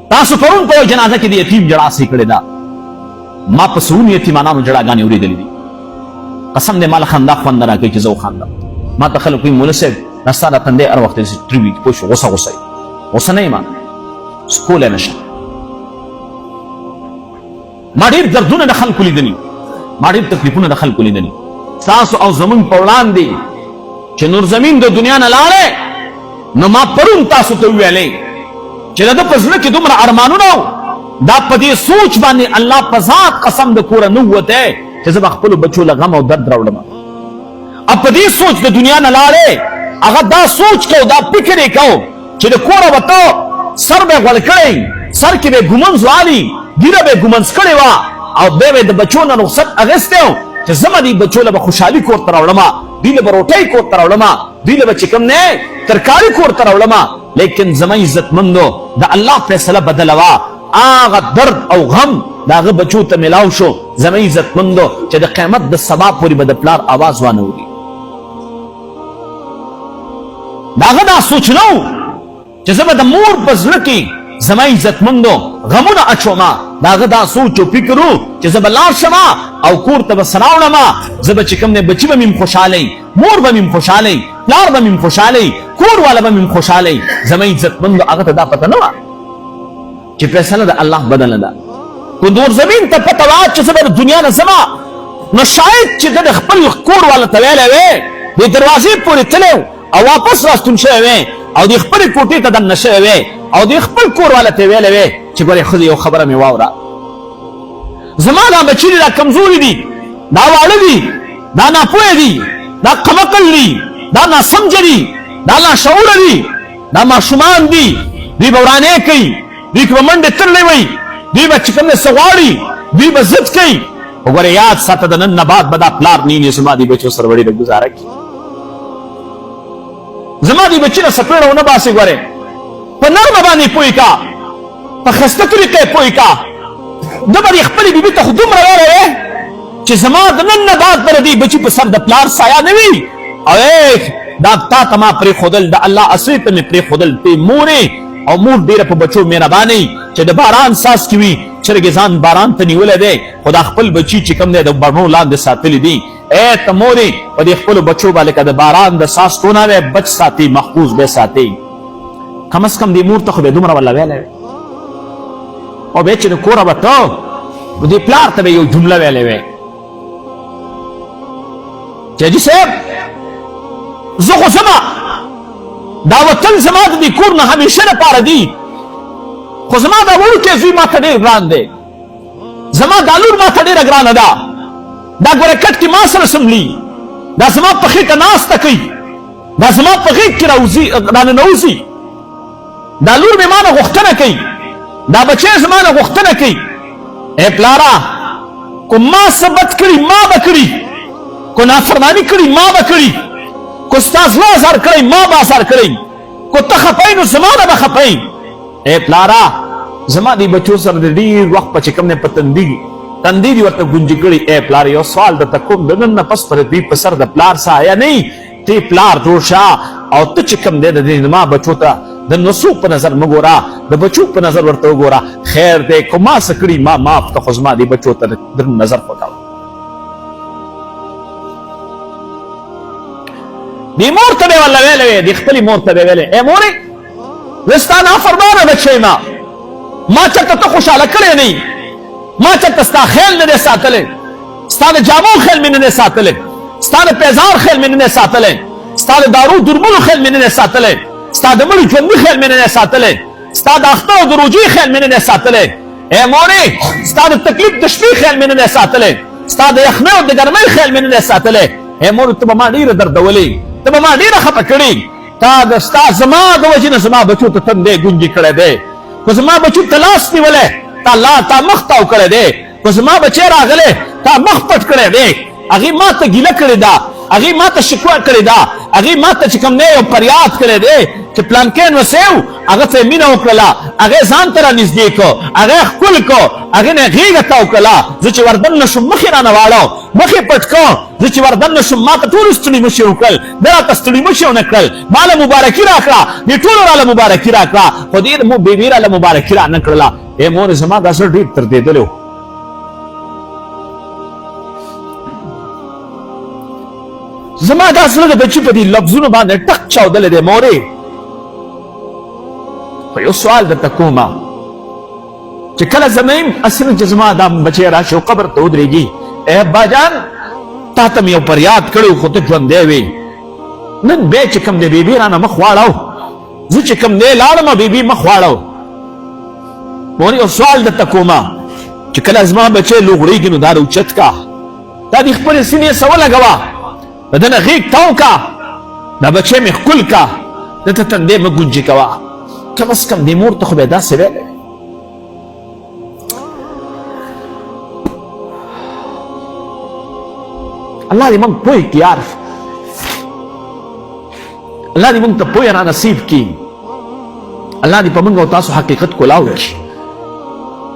تاسو پرون په جنازه کې د یتیم ژړا سې کړې ده. ما په سوونو یتیمانانو ژړاګانې اورېدلې دي. قسم دی ما له خندا خوند نه راکوي چې زه وخاندم. ما ته خلک وایي مولوي صاحب دا ستا دا تندی هر وخت داسې تریو وي، پوه شو غوسه غوسه یې. غوسه نه یم، څه کولی نه شم. ما ډېر دردونه د خلکو لیدلي، ما ډېر تکلیفونه د خلکو لیدلي. ستاسو او زمونږ په وړاندې چې نور زمین د دنیا نه لاړی، نو ما پرون تاسو ته وویلې چې د ده په زړه کې دومره ارمانونه وو، دا په دې سوچ باندې الله په ذات قسم د کوره نه ووتی چې زه به خپلو بچو له غم او درد راوړم. او په دې سوچ د دنیا نه لاړی، هغه دا سوچ کو، دا فکر یې کو چې د کوره وته سر به غوړ کړی، سر کې به ګومنځ والي، ږیره به ګومنځ کړې وه او بیا به د بچو نه رخصت اخیستی و چې زه به دې بچو له به خوشحالي کور ته راوړم، دوی له به روټۍ کور ته راوړم، دوی له به چې کوم نه ترکاري کور ته راوړم. لیکن زما عزتمندو د الله فیصله بدله وه، هغه درد او غم د هغه بچو ته ملاو شو. زما عزتمندو چې د قیامت د سبا پورې به د پلار اواز وانه وري. د هغه دا سوچ نه و چې زه به د مور په زړه کې زما عزتمندو غمونه اچوم. د هغه دا سوچ او فکر و چې زه به لاړ شم او کور ته به څه راوړم، زه به چې کوم دی بچي به مې هم خوشحاله وي، مور به مې هم خوشحاله وي، پلار به مې هم خوشحاله وي، کور والا به مې هم خوشحاله وي. زما عزتمندو هغه ته دا پته نه وه چې فیصله د الله بدله ده. که نور زمین ته پته وه چې زه به د دنیا نه ځم، نو شاید چې ده د خپل کور والا ته ویلی وی، د دروازې پورې تللی او واپس راستون شوی وی او د خپلې کوټې ته دننه شوی وی او د خپل کور والا ته ویلی وی چې ګورې ښځې یو خبره مې واوره، زما دا بچي دي، دا کمزوري دي، دا واړه دي، دا ناپوهه دي، دا قمقل دي، دا ناسمجه دي، دا لاشعوره دي، دا ماشومان دي، دوی به ورانې کوي، دوی کې به منډې ترلې وي، دوی به چې کوم دی څه غواړي، دوی به ضد کوي. خو ګورې یاد ساته د نن نه بعد به دا پلار نه ویني، زما دې بچو سره به ډېره ګزاره کوي، زما دې بچي نه څپېړه ونه باسي. ګورې په نرمه باندې پوه کا، په ښایسته طریقه یې پوه کا. ده به دې خپلې بیبي ته خو دومره ویلی وی چې زما د نن نه بعد به د دې بچي په سر د پلار سایه نه وي. او دا تا ته ما پرېښودل، د الله اسرې ته مې پرېښودل. ته مور یې او مور ډېره په بچو مهربانه وي چې د باران څاڅکي وي، چرګې ځان باران ته نیولی دی، خو دا خپل بچي چې کوم دی د بڼو لاندې ساتلي دي. ای ته مور یې، په دې خپلو بچو به لکه د باران د څاڅکو نه وی بچ ساتي، محفوظ به ساتي. کم از کم دې مور ته خو به دومره ولا ویلی وی او بیا چې د کوره به ته نو دې پلار ته به یو جمله ویلی وی چې حاجي صاحب زه خو ځمه، دا وطن زما د دې کور نه همیشه لپاره دی، خو زما دا وړوکی زوی ما ته ډېر ګران دی، زما دا لور ما ته ډېره ګرانه ده، دا ګوره کټ کې ما سره څملي، دا زما په خېټه ناسته کوي، دا زما په غېږ کې راوځي راننوځي، دا لور مې ما نه غوښتنه کوي، دا بچی زما نه غوښتنه کوي. ای پلاره کو ما څه بد کړي ما به کړي، کو نافرماني کړي ما به کړي، کو ستا زړه ازار کړی ما به ازار کړی، کو ته خفه یې نو زما نه به خفه یې. ای پلاره زما دې بچو سره د ډېر وخت په چې کوم دی په تندي تندې دې ورته ګونجې کړي. ای پلار یو سوال درته کوم، د نن نه پس پر دوی په سر د پلار سایه نه ته پلار جوړ شه او ته چې کوم دی د دې زما بچو ته د نسو په نظر مه ګوره، د بچو په نظر ورته وګوره. خیر دی که ما څه کړي ما معاف که، خو زما دې بچو ته درون نظر خو کوه. دې مور ته به ولا ویلی وی، دې خپلې مور ته به ویلی ای مورې زه ستا نافرمانه بچی ما ما چېرته ته خوشحاله کړی نه، ما چېرته ستا خیال نه دی ساتلی، ستا د جامو خیال مې نه دی ساتلی، ستا د پیزار خیال مې نه دی ساتلی، ستا د دارو درملو خیال مې نه دی ساتلی، ستا د مړي ژوندي خیال مې نه دی ساتلی، ستا د اختر او د روژې خیال مې نه دی ساتلی. ای مورې ستا د تکلیف د شپې خیال مې نه دی ساتلی، ستا د یخنۍ او د ګرمۍ خیال مې نه دی ساتلی. ای مورې ته به ما ډېره دردولې، ته به ما ډېره خفه کړې، تا د ستا زما د وجې نه زما بچو ته تندی ګونجې کړی دی، خو زما بچو ته لاس نیولی، تا لا تا مخ تاو کړی دی، خو زما بچی راغلی تا مخ پټ کړی دی، هغې ما ته ګیله کړې ده، هغې ما ته شکوه کړې ده، هغې ما ته چې کوم دی یو فریاد کړی دی چې پلانکی نوسی و، هغه ته یې مینه وکړله، هغه یې ځان ته رانږدې کړو، هغه یې ښکل کړو، هغې نه یې غېږه تاو کړله. زه چې وردننه شوم مخ یې رانه واړو، مخ یې پټ کړو. زه چې وردننه شوم ما ته ټولو ستړي مشي وکړل، ده راته ستړي مشي ونه کړل، ما له مبارکي راکړه، دې ټولو راله مبارکي راکړه، خو دې مو بېبي راله مبارکي رانه کړله. ای مورې زما دا زړه ډېر دردېدلی و. زما دا زړه د بچي په دې لفظونو باندې ټک چاودلی دی. مورې خو یو سوال درته کوم چې کله زه نه یم هسې نه چې زما دا بچی راشي او قبر ته ودرېږي، ای ابا جان تا ته مې یو فریاد کړی و خو ته ژوندی وې، نن بیا چې کوم دی بیبي رانه مخ واړاو، زه چې کوم دی لاړم بیبي مخ واړاو. مور یو سوال درته کوم چې کله زما بچی لوغړېږي نو دا راوچت کا، دا دې خپلې سینې سره ولګوه، د ده نه غېږ تاو کا، دا بچی مې ښکل کا، ده ته تندی مه ګونجې کوه. کم از کم دې مور ته خو به یې داسې ویلی. الله دې موږ پوه کړي یار، الله دې موږ ته پوهه را نصیب کړي، الله دې په موږ او تاسو حقیقت کولاو کړي.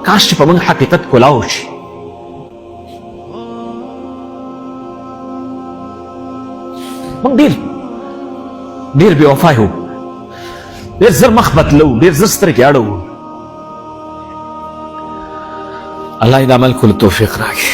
کاش چې په موږ حقیقت کولاو شي. موږ ډېر ډېر بې وفا یو، ډېر زر مخ بدلو، ډېر زر سترګې اړوو. الله دې د عمل کولو توفیق راکړي.